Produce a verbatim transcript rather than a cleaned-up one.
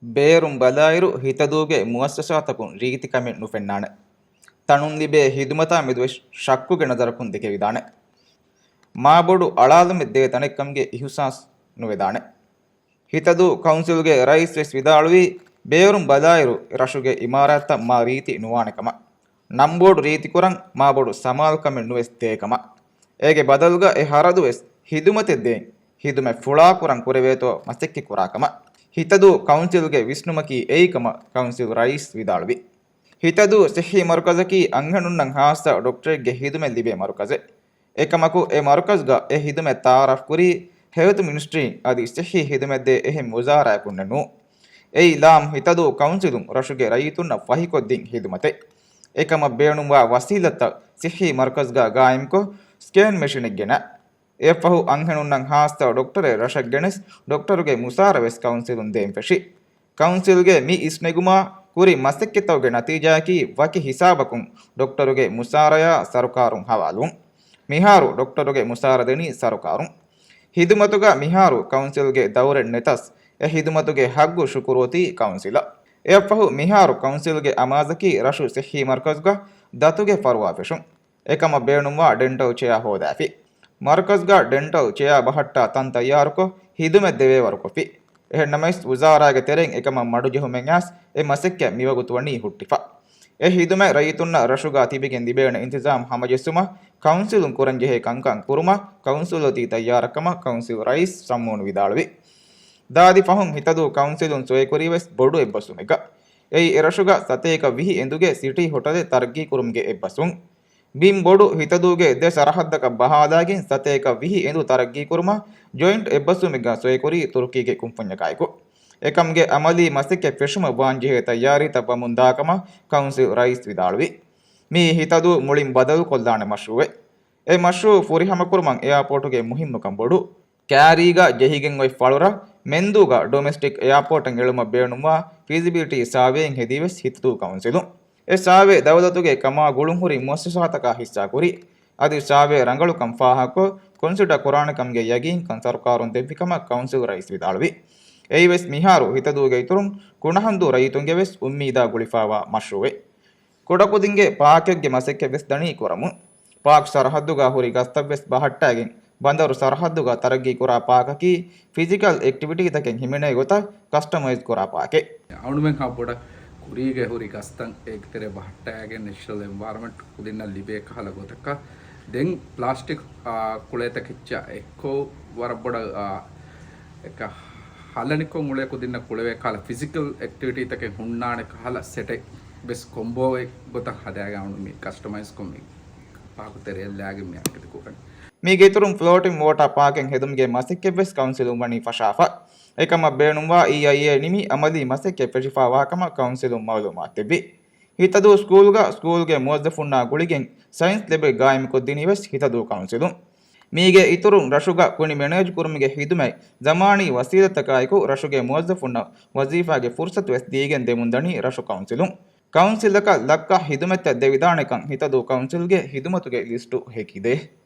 ބޭރުން ބަލާއިރު، ހިތަދޫގެ މުއައްސަސާތަކުން ރީތިކަމެއް ނުފެންނާނެ. ތަނުން ލިބޭ ހިދުމަތާ މެދުވެސް ޝައްކުގެ ނަޒަރަކުން ދެކެވިދާނެ. މާބޮޑު އަޅާލުމެއް ދޭ ތަނެއްކަމުގެ އިހުސާސް ނުވެދާނެ. ހިތަދޫ ކައުންސިލްގެ ރައީސް ވެސް ވިދާޅުވީ، ބޭރުން ބަލާއިރު، ރަށުގެ އިމާރާތްތައް މާ ރީތި ނުވާނެ ކަމަށް. ނަންބޯޑު ރީތިކުރަން މާބޮޑު ސަމާލުކަމެއް ނުވެސް ދޭ ކަމަށް. އޭގެ ބަދަލުގަ އެ ހަރަދުވެސް ހިދުމަތެއް ދޭން، ހިދުމަތް ފުޅާކުރަން ކުރެވޭތޯ މަސައްކަތް ކުރާ ކަމަށް. ހިތަދޫ ކައުންސިލްގެ ވިސްނުމަކީ އެއީ ކަމަށް ކައުންސިލް ރައީސް ވިދާޅުވި. ހިތަދޫ ސިއްހީ މަރުކަޒަކީ އަންހެނުންނަށް ހާއްސަ ޑޮކްޓަރެއްގެ ހިދުމަތް ލިބޭ މަރުކަޒެއް. އެކަމަކު، އެ މަރުކަޒުގަ އެ ހިދުމަތް ތައާރަފްކުރީ ހެލްތު މިނިސްޓްރީން އަދި ސިއްހީ ހިދުމަތްދޭ އެހެން ވުޒާރާއަކުންނެއް ނޫން. އެއީ ލާމް ހިތަދޫ ކައުންސިލުން ރަށުގެ ރައްޔިތުންނަށް ފަހިކޮށްދިން ހިދުމަތެއް. އެކަމަށް ބޭނުންވާ ވަސީލަތްތައް ސިއްހީ މަރުކަޒުގަ ގާއިމްކޮށް، ސްކޭން މެޝިނެއް ގެނަ. އެއަށްފަހު އަންހެނުންނަށް ހާއްސަ ޑޮކްޓަރެއް ރަށަށް ގެނެސް، ޑޮކްޓަރުގެ މުސާރަ ވެސް ކައުންސިލުން ދޭން ފެށި. ކައުންސިލްގެ މި އިސްނެގުމާ ކުރި މަސައްކަތްތަކުގެ ނަތީޖާއަކީ ވަކި ހިސާބަކުން ޑޮކްޓަރުގެ މުސާރަޔާ ސަރުކާރުން ހަވާލުވުން. މިހާރު ޑޮކްޓަރުގެ މުސާރަ ދެނީ ސަރުކާރުން. ހިދުމަތުގަ މިހާރު ކައުންސިލްގެ ދައުރެއް ނެތަސް، އެ ހިދުމަތުގެ ހައްގު ޝުކުރު އޮތީ ކައުންސިލަށް. އެއަށްފަހު މިހާރު ކައުންސިލްގެ އަމާޒަކީ ރަށު ސިއްހީ މަރުކަޒުގަ ދަތުގެ ފަރުވާ ފެށުން. އެކަމަށް ބޭނުންވާ ޑެންޓަލް ޗެއާ ހޯދާފި. މަރުކަޒުގަ ޑެންޓަލް ޗެއާ ބަހައްޓާ ތަން ތައްޔާރުކޮށް، ހިދުމަތް ދެވޭވަރުކޮށްފި. އެހެންނަމަވެސް، ވުޒާރާގެ ތެރެއިން އެކަމަށް މަޑުޖެހުމެއް އައިސް، އެ މަސައްކަތް މިވަގުތު ވަނީ ހުއްޓިފަ. އެ ހިދުމަތް ރައްޔިތުންނަށް ރަށުގަ ތިބިގެން ލިބޭނެ އިންތިޒާމް ހަމަޖެއްސުމަށް ކައުންސިލުން ކުރަންޖެހޭ ކަންކަން ކުރުމަށް ކައުންސިލް އޮތީ ތައްޔާރަށް ކަމަށް ކައުންސިލް ރައީސް ސައްމޫން ވިދާޅުވި. ދާދި ފަހުން ހިތަދޫ ކައުންސިލުން ސޮއިކުރީ ވެސް ބޮޑު އެއްބަސްވުމެއްގަ. އެއީ އެރަށުގަ ސަތޭކަ ވިހި އެނދުގެ ސިޓީ ހޮޓަލެއް ތަރައްގީކުރުމުގެ އެއްބަސްވުން. ބިން ބޮޑު ހިތަދޫގެ ދެ ސަރަހައްދަކަށް ބަހާލާގެން ސަތޭކަ ވިހި އެނދު ތަރައްގީކުރުމަށް ޖޮއިންޓް އެއްބަސްވުމެއްގަ ސޮއިކުރީ ތުރުކީގެ ކުންފުންޏަކާއެކު. އެކަމުގެ އަމަލީ މަސައްކަތް ފެށުމަށް ވާންޖެހޭ ތައްޔާރީތައް ވަމުންދާކަމަށް ކައުންސިލް ރައީސް ވިދާޅުވި. މިއީ ހިތަދޫ މުޅިން ބަދަލުކޮށްލާނެ މަޝްރޫއެއް. އެ މަޝްރޫއު ފުރިހަމަކުރުމަށް އެއާޕޯޓުގެ މުހިއްމުކަން ބޮޑު. ކާރީގަ ޖެހިގެން އޮތް ފަޅުރަށް މެންދޫގަ ޑޮމެސްޓިކް އެއާޕޯޓަށް އެޅުމަށް ބޭނުންވާ ފީޒިބިލިޓީ ސާވޭއެއް ހެދީވެސް ހިތަދޫ ކައުންސިލުން. އެ ސާވޭ ދައުލަތުގެ ކަމާ ގުޅުންހުރި މުއައްސަސާތަކާ ހިއްސާކުރި. އަދި ސާވޭ ރަނގަޅުކަން ފާހަގަކޮށް، ކޮންސިޑާ ކުރާނެކަމުގެ ޔަގީންކަން ސަރުކާރުން ދެއްވިކަމަށް ކައުންސިލް ރައީސް ވިދާޅުވި. އެއީވެސް މިހާރު ހިތަދޫގެ އިތުރުން ކުނަހަނދޫ ރައްޔިތުންގެ ވެސް އުއްމީދާ ގުޅިފާވާ މަޝްރޫއެއް. ކުޑަކުދިންގެ ޕާކެއްގެ މަސައްކަތްވެސް ދަނީ ކުރަމުން. ޕާކް ސަރަހައްދުގަ ހުރި ގަސްތައްވެސް ބަހައްޓާގެން، ބަނދަރު ސަރަހައްދުގަ ތަރައްގީކުރާ ޕާކަކީ، ފިޒިކަލް އެކްޓިވިޓީތަކެއް ހިމެނޭ ގޮތަށް ކަސްޓަމައިޒް ކުރާ ޕާކެއް. އަޅުމެން ހާ ބޮޑަށް ކުރީގެ ހުރި ގަސްތައް އޭގެ ތެރޭ ބަހައްޓާގެން ނެޗުރަލް އެންވަޔަރަމެންޓް ކުދިންނަށް ލިބޭ ކަހަލަ ގޮތަކަށް ދެން ޕްލާސްޓިކް، އާ، ކުޅޭތަކެއްޗާ އެއްކޮށް ވަރަށް ބޮޑަށް، އާ، އެކަ ހަލަނިކޮށް އުޅޭ ކުދިންނަށް ކުޅެވޭ ކަހަލަ ފިޒިކަލް އެކްޓިވިޓީތަކެއް ހުންނާނެ ކަހަލަ ސެޓެއް ވެސް ކޮމްބޯއެއް ގޮތަށް ހަދާގެން އަޅުން މި ކަސްޓަމައިޒްކޮށް މި ޕާކު ތެރެއަށް ލާގެން މި އައްކިތި ކުރަން. މީގެ އިތުރުން ފްލޯޓިން ވޯޓާ ޕާކެއް ހެދުމުގެ މަސައްކަތްވެސް ކައުންސިލުން ވަނީ ފަށާފަ. އެކަމަށް ބޭނުންވާ އީއައިއޭ ނިމި އަމަލީ މަސައްކަތް ފެށިފާވާކަމަށް ކައުންސިލުން މައުލޫމާތު ދެއްވި. ހިތަދޫ ސްކޫލްގަ ސްކޫލްގެ މުވައްޒަފުންނާ ގުޅިގެން ސައިންސް ލެބެއް ގާއިމްކޮށްދިނީވެސް ހިތަދޫ ކައުންސިލުން. މީގެ އިތުރުން ރަށުގަ ކުނި މެނޭޖް ކުރުމުގެ ހިދުމަތް ޒަމާނީ ވަސީލަތްތަކާއެކު ރަށުގެ މުވައްޒަފުންނަށް ވަޒީފާގެ ފުރުސަތުވެސް ދީގެން ދެމުންދަނީ ރަށު ކައުންސިލުން. ކައުންސިލަކަށް ލައްކަ ހިދުމަތްތައް ދެވިދާނެކަން ހިތަދޫ ކައުންސިލްގެ ހިދުމަތުގެ ލިސްޓު ހެކިދޭ.